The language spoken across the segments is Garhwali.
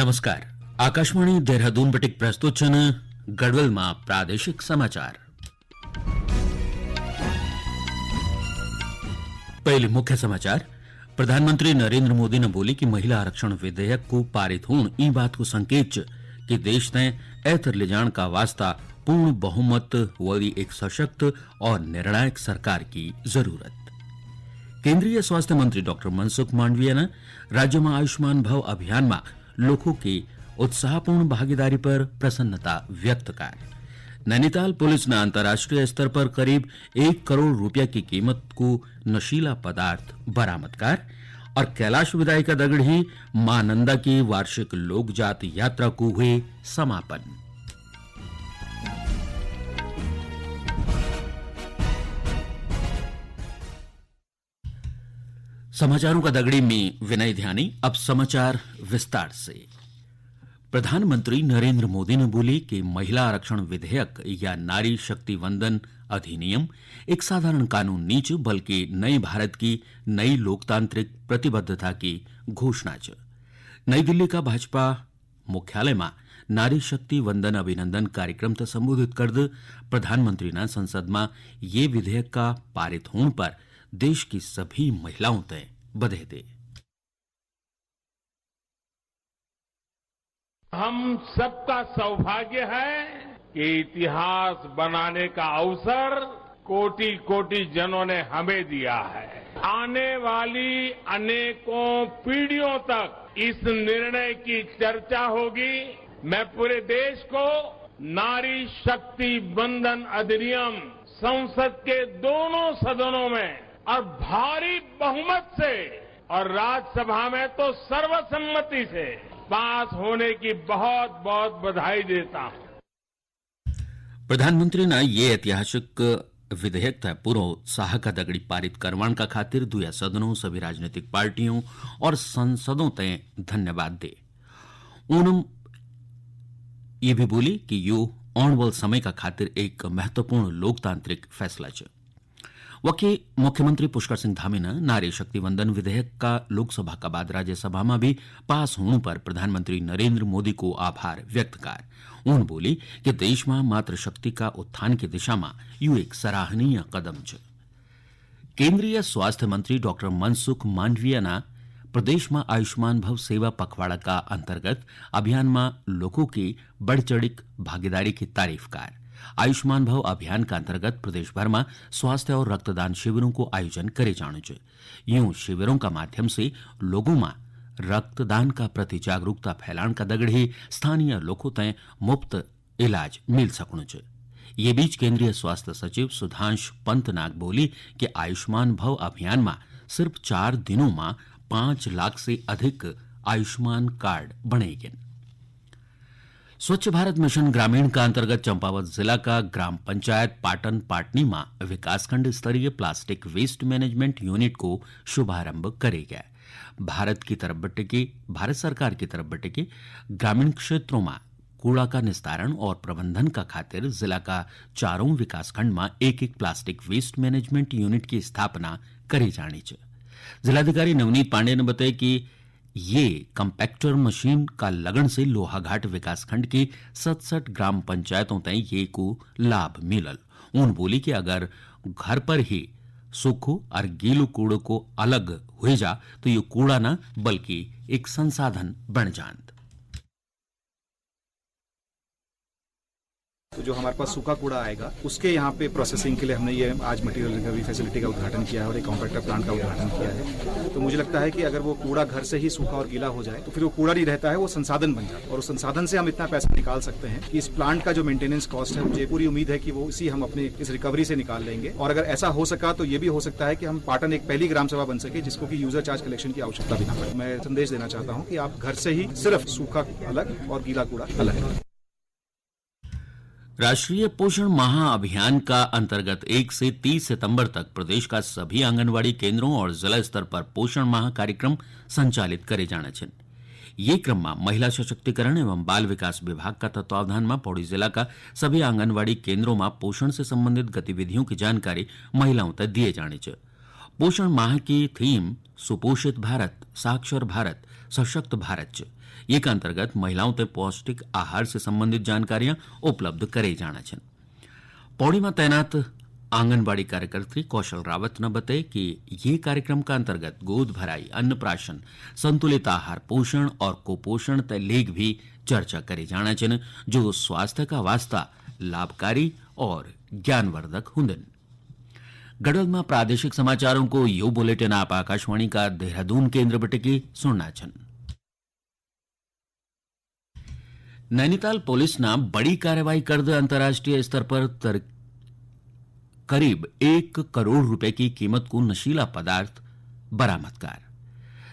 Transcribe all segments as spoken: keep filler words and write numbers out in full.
नमस्कार। आकाशवाणी देहरादून बटिक प्रस्तुत छन गढ़वाल मा प्रादेशिक समाचार। पहले मुख्य समाचार। प्रधानमंत्री नरेंद्र मोदी ने बोली कि महिला आरक्षण विधेयक को पारित होण ई बात को संकेत च कि देश ने ऐतर ले जाण का वास्ता पूर्ण बहुमत वाली एक सशक्त और निर्णायक सरकार की जरूरत। केंद्रीय स्वास्थ्य मंत्री डॉक्टर मनसुख मांडविया ने राज्य में आयुष्मान भव अभियान में लोगों की उत्साहपूर्ण भागीदारी पर प्रसन्नता व्यक्त कर। नैनीताल पुलिस ने अंतर्राष्ट्रीय स्तर पर करीब एक करोड़ रुपया की कीमत को नशीला पदार्थ बरामद कर और कैलाश विदाई का दगड़ ही मां नंदा की वार्षिक लोकजात यात्रा को हुए समापन। समाचारों का दगड़ी में विनय ध्यानी। अब समाचार विस्तार से। प्रधानमंत्री नरेंद्र मोदी ने बोली कि महिला आरक्षण विधेयक या नारी शक्ति वंदन अधिनियम एक साधारण कानून नी च, बल्कि नए भारत की नई लोकतांत्रिक प्रतिबद्धता की घोषणा च। नई दिल्ली का भाजपा मुख्यालय मा नारी शक्ति वंदन अभिनंदन कार्यक्रम ते संबोधित करद प्रधानमंत्री ना संसद मा ये विधेयक का पारित होण पर देश की सभी महिलाओं ते बधाई दे। हम सबका सौभाग्य है कि इतिहास बनाने का अवसर कोटि कोटि जनों ने हमें दिया है। आने वाली अनेकों पीढ़ियों तक इस निर्णय की चर्चा होगी। मैं पूरे देश को नारी शक्ति वंदन अधिनियम संसद के दोनों सदनों में और भारी बहुमत से और राज्यसभा में तो सर्वसम्मति से पास होने की बहुत बहुत बधाई देता हूं। प्रधानमंत्री ने ये ऐतिहासिक विधेयक ते पूरो उत्साह का दगड़ी पारित करवाण का खातिर दुया सदनों, सभी राजनीतिक पार्टियों और संसदों ते धन्यवाद दे। उन्होंने ये भी बोली कि यो आने वाले समय का खातिर एक महत्वपूर्ण लोकतांत्रिक फैसला च। वके मुख्यमंत्री पुष्कर सिंह धामी ने नारी शक्ति वंदन विधेयक का लोकसभा का बाद राज्यसभा में भी पास होने पर प्रधानमंत्री नरेंद्र मोदी को आभार व्यक्त कर। उन बोली कि देश में मातृशक्ति का उत्थान की दिशा में यू एक सराहनीय कदम च। केंद्रीय स्वास्थ्य मंत्री डॉक्टर मनसुख मांडविया ना प्रदेश में आयुष्मान भव सेवा पखवाड़ा का अंतर्गत अभियान में लोगों की बढ़ चढ़िक भागीदारी की तारीफ कर। आयुष्मान भव अभियान का अंतर्गत प्रदेश भर में स्वास्थ्य और रक्तदान शिविरों को आयोजन करे जाणु च। यूं शिविरों का माध्यम से लोगों में रक्तदान का प्रति जागरूकता फैलाण का दगड़ ही स्थानीय लोगों तय मुफ्त इलाज मिल सकणु च। ये बीच केंद्रीय स्वास्थ्य सचिव सुधांश पंत नाग बोली कि आयुष्मान भव अभियान में सिर्फ चार दिनों में पाँच लाख से अधिक आयुष्मान कार्ड बणे गए। स्वच्छ भारत मिशन ग्रामीण का अंतर्गत चंपावत जिला का ग्राम पंचायत पाटन पाटनी में विकासखंड स्तरीय प्लास्टिक वेस्ट मैनेजमेंट यूनिट को शुभारंभ करे गया। भारत की तरफ बटे के, भारत सरकार की तरफ बटे के ग्रामीण क्षेत्रों में कूड़ा का निस्तारण और प्रबंधन का खातिर जिला का चारों विकासखंड में एक एक प्लास्टिक वेस्ट मैनेजमेंट यूनिट की स्थापना करे जाणी च। जिलाधिकारी नवनीत पांडे ने बताया कि ये कम्पैक्टर मशीन का लगन से लोहाघाट विकासखंड के सतसठ ग्राम पंचायतों तय ये को लाभ मिलल। उन बोली कि अगर घर पर ही सूखो और गीलो कूड़ो को अलग हुए जा तो ये कूड़ा ना बल्कि एक संसाधन बन जात। तो जो हमारे पास सूखा कूड़ा आएगा, उसके यहाँ पे प्रोसेसिंग के लिए हमने ये आज मटेरियल रिकवरी फैसिलिटी का उद्घाटन किया है और एक कॉम्पैक्टर प्लांट का उद्घाटन किया है। तो मुझे लगता है कि अगर वो कूड़ा घर से ही सूखा और गीला हो जाए, तो फिर वो कूड़ा नहीं रहता है, वो संसाधन बन जाता है। और उस संसाधन से हम इतना पैसा निकाल सकते हैं कि इस प्लांट का जो मेंटेनेंस कॉस्ट है, मुझे पूरी उम्मीद है कि वो इसी हम अपने इस रिकवरी से निकाल लेंगे। और अगर ऐसा हो सका, तो ये भी हो सकता है कि हम पाटन एक पहली ग्राम सभा बन सके, जिसको कि यूजर चार्ज कलेक्शन की आवश्यकता भी ना पड़े। मैं संदेश देना चाहता हूँ कि आप घर से ही सिर्फ सूखा अलग और गीला कूड़ा अलग। राष्ट्रीय पोषण माह अभियान का अंतर्गत एक से तीस सितंबर तक प्रदेश का सभी आंगनवाड़ी केंद्रों और जिला स्तर पर पोषण माह कार्यक्रम संचालित करे जाना छिन। ये क्रम में महिला सशक्तिकरण एवं बाल विकास विभाग का तत्वावधान में पौड़ी जिला का सभी आंगनवाड़ी केंद्रों में पोषण से संबंधित गतिविधियों की जानकारी महिलाओं तक दिए जाने च। पोषण माह की थीम सुपोषित भारत, साक्षर भारत, सशक्त भारत च। ये का अंतर्गत महिलाओं तक पौष्टिक आहार से संबंधित जानकारियां उपलब्ध करे जाना छन। पौड़ी में तैनात आंगनबाड़ी कार्यकर्त्री कौशल रावत ने बताए कि ये कार्यक्रम का अंतर्गत गोद भराई, अन्नप्राशन, संतुलित आहार, पोषण और कुपोषण तय लेख भी चर्चा करे जाना छन, जो स्वास्थ्य का वास्ता लाभकारी और ज्ञानवर्धक हुंदन। गढ़वाल में प्रादेशिक समाचारों को यो बुलेटिन आप आकाशवाणी का देहरादून केंद्र बटे की सुनना छन। नैनीताल पुलिस ना बड़ी कार्रवाई कर द अंतर्राष्ट्रीय स्तर पर तर-, करीब एक करोड़ रुपए की कीमत को नशीला पदार्थ बरामदकार।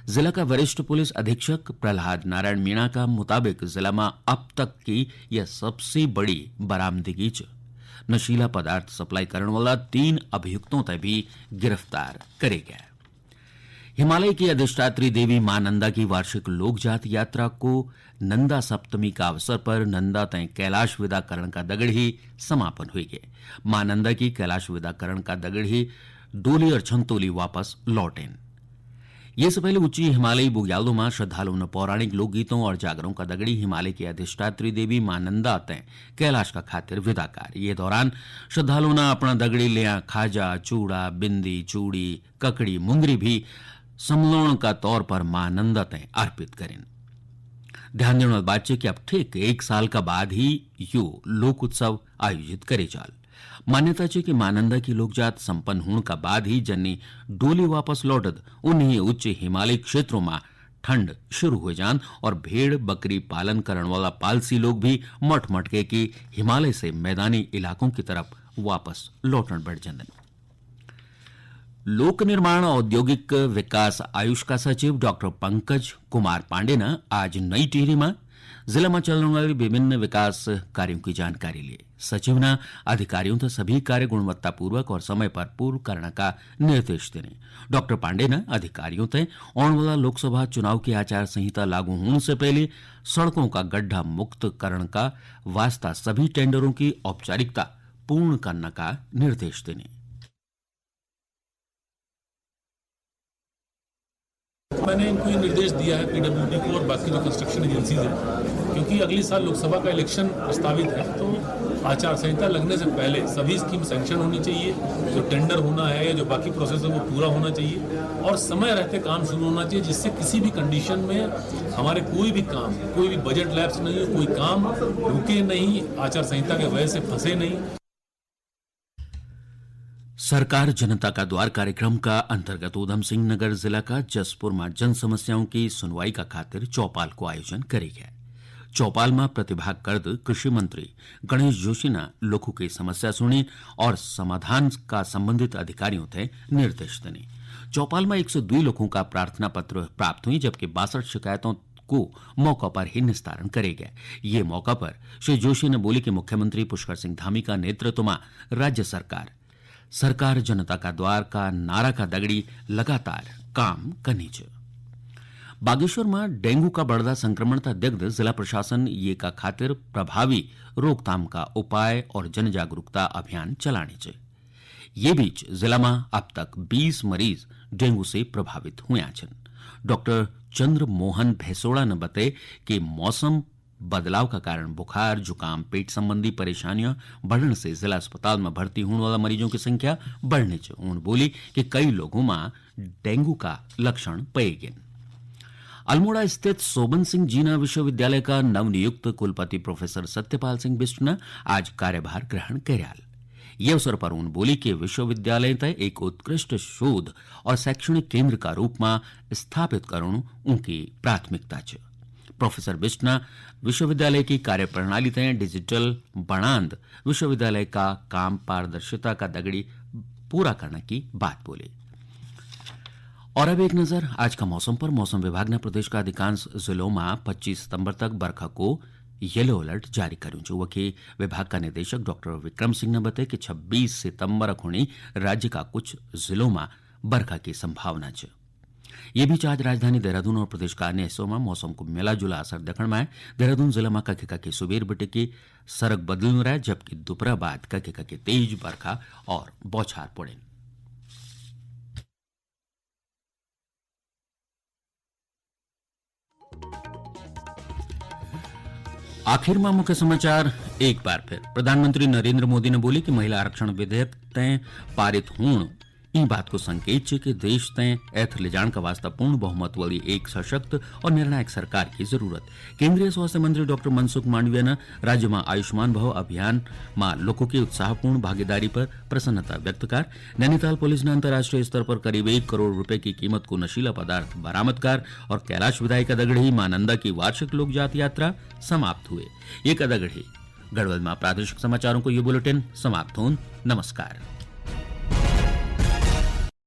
जिला का वरिष्ठ पुलिस अधीक्षक प्रहलाद नारायण मीणा का मुताबिक जिला में अब तक की यह सबसे बड़ी बरामदगी च। नशीला पदार्थ सप्लाई करण वाला तीन अभियुक्तों तय भी गिरफ्तार करे गया। हिमालय की अधिष्ठात्री देवी मां नंदा की वार्षिक लोकजात यात्रा को नंदा सप्तमी का अवसर पर नंदा तय कैलाश विदा करण का दगड़ ही समापन हुई गए। मां नंदा की कैलाश विदा करण का दगड़ ही डोली और छंतोली वापस लौटेन। ये से पहले उच्ची हिमालयी बुग्यालों में श्रद्धालुओं ने पौराणिक लोकगीतों और जागरों का दगड़ी हिमालय की अधिष्ठात्री देवी मां नंदा तय कैलाश का खातिर विदाकार। ये दौरान श्रद्धालुओं ने अपना दगड़ी लिया खाजा, चूड़ा, बिंदी, चूड़ी, ककड़ी, मुंगरी भी समलोण का तौर पर मां नंदा तय अर्पित करें। ध्यान देने वाली बात है कि अब ठीक एक साल का बाद ही यो लोक उत्सव आयोजित करे जाल। मान्यता है कि मां नंदा की लोकजात संपन्न होने का बाद ही जन्नी डोली वापस लौटद, उन्हीं उच्च हिमालयी क्षेत्रों में ठंड शुरू हो जान और भेड़ बकरी पालन करण वाला पालसी लोग भी मठ मटके की हिमालय से मैदानी इलाकों की तरफ वापस लौटन बढ़ जाते। लोक निर्माण औद्योगिक विकास आयुष का सचिव डॉक्टर पंकज कुमार पांडे ने आज नई टिहरी में जिला में चलने वाली विभिन्न विकास कार्यों की जानकारी ली। सचिव ने अधिकारियों से सभी कार्य गुणवत्तापूर्वक और समय पर पूर्ण करने का निर्देश देने। डॉक्टर पांडे ने अधिकारियों से आने वाला लोकसभा चुनाव की आचार संहिता लागू होने से पहले सड़कों का गड्ढा मुक्त करण का वास्ता सभी टेंडरों की औपचारिकता पूर्ण करने का निर्देश देने। मैंने इनको ये निर्देश दिया है, पीडब्ल्यूडी को और बाकी जो कंस्ट्रक्शन एजेंसीज हैं, क्योंकि अगले साल लोकसभा का इलेक्शन प्रस्तावित है, तो आचार संहिता लगने से पहले सभी स्कीम सैंक्शन होनी चाहिए, जो टेंडर होना है या जो बाकी प्रोसेस है, वो पूरा होना चाहिए और समय रहते काम शुरू होना चाहिए, जिससे किसी भी कंडीशन में हमारे कोई भी काम, कोई भी बजट लैप्स नहीं हो, कोई काम रुके नहीं, आचार संहिता के वजह से फंसे नहीं। सरकार जनता का द्वार कार्यक्रम का अंतर्गत ऊधम सिंह नगर जिला का जसपुर में जन समस्याओं की सुनवाई का खातिर चौपाल को आयोजन करी गया। चौपाल में प्रतिभाग करद कृषि मंत्री गणेश जोशी ने लोगों की समस्या सुनी और समाधान का संबंधित अधिकारियों थे निर्देश देने। चौपाल में एक सौ दो लोगों का प्रार्थना पत्र प्राप्त हुई, जबकि बासठ शिकायतों को मौका पर ही निस्तारण करे गए। ये मौका पर श्री जोशी ने बोली कि मुख्यमंत्री पुष्कर सिंह धामी का नेतृत्व में राज्य सरकार सरकार जनता का द्वार का नारा का दगड़ी लगातार काम करनी च। बागेश्वर में डेंगू का बढ़दा संक्रमण का देखद जिला प्रशासन ये का खातिर प्रभावी रोकथाम का उपाय और जन जागरूकता अभियान चलानी च। ये बीच जिला में अब तक बीस मरीज डेंगू से प्रभावित हुए छन। डॉक्टर चंद्र मोहन भैसोड़ा ने बताए कि मौसम बदलाव का कारण बुखार, जुकाम, पेट संबंधी परेशानियां बढ़ने से जिला अस्पताल में भर्ती होने वाला मरीजों की संख्या बढ़ने च। उन्होंने बोली कि कई लोगों में डेंगू का लक्षण पाए गए। अल्मोड़ा स्थित सोबन सिंह जीना विश्वविद्यालय का नवनियुक्त कुलपति प्रोफेसर सत्यपाल सिंह बिष्ट ने आज कार्यभार ग्रहण कर्याल। ये अवसर पर उन्होंने बोली कि विश्वविद्यालय तय एक उत्कृष्ट शोध और शैक्षणिक केंद्र का रूप में स्थापित करण उनकी प्राथमिकता च। प्रोफेसर बिष्ट ने विश्वविद्यालय की कार्यप्रणाली तय डिजिटल बणांद विश्वविद्यालय का काम पारदर्शिता का दगड़ी पूरा करने की बात बोली। और अब एक नजर आज का मौसम पर। मौसम विभाग ने प्रदेश का अधिकांश जिलों में पच्चीस सितंबर तक बरखा को येलो अलर्ट जारी करूं। जो वकी विभाग का निदेशक डॉक्टर विक्रम सिंह ने बताया कि छब्बीस सितंबर खुणी राज्य का कुछ जिलों में बरखा की संभावना च। ये बीच आज राजधानी देहरादून और प्रदेश का अन्य हिस्सों में मौसम को मिला जुला असर देखण में आए। देहरादून जिला में कखे कखे सुबेर बटे की सरक बदलू रहा, जबकि दोपहर बाद कखे कखे तेज बरखा और बौछार पड़े। आखिर मा मुख्य समाचार एक बार फिर। प्रधानमंत्री नरेंद्र मोदी ने बोली कि महिला आरक्षण विधेयक तय पारित होण ई बात को संकेत च कि देश तय ऐथ लिजाण का वास्ता पूर्ण बहुमत वाली एक सशक्त और निर्णायक सरकार की जरूरत। केंद्रीय स्वास्थ्य मंत्री डॉक्टर मनसुख मांडविया ने राज्य मा आयुष्मान भव अभियान मा लोगों की उत्साहपूर्ण भागीदारी पर प्रसन्नता व्यक्त कर। नैनीताल पुलिस ने अंतर्राष्ट्रीय स्तर पर करीब एक करोड़ रुपए की कीमत को नशीला पदार्थ बरामद कर। और कैलाश विधायक दगड़ी मानंदा की वार्षिक लोक जात यात्रा समाप्त हुए। ये कदगढ़ी गढ़वाल मा प्रादेशिक समाचारों को ये बुलेटिन समाप्त होन। नमस्कार।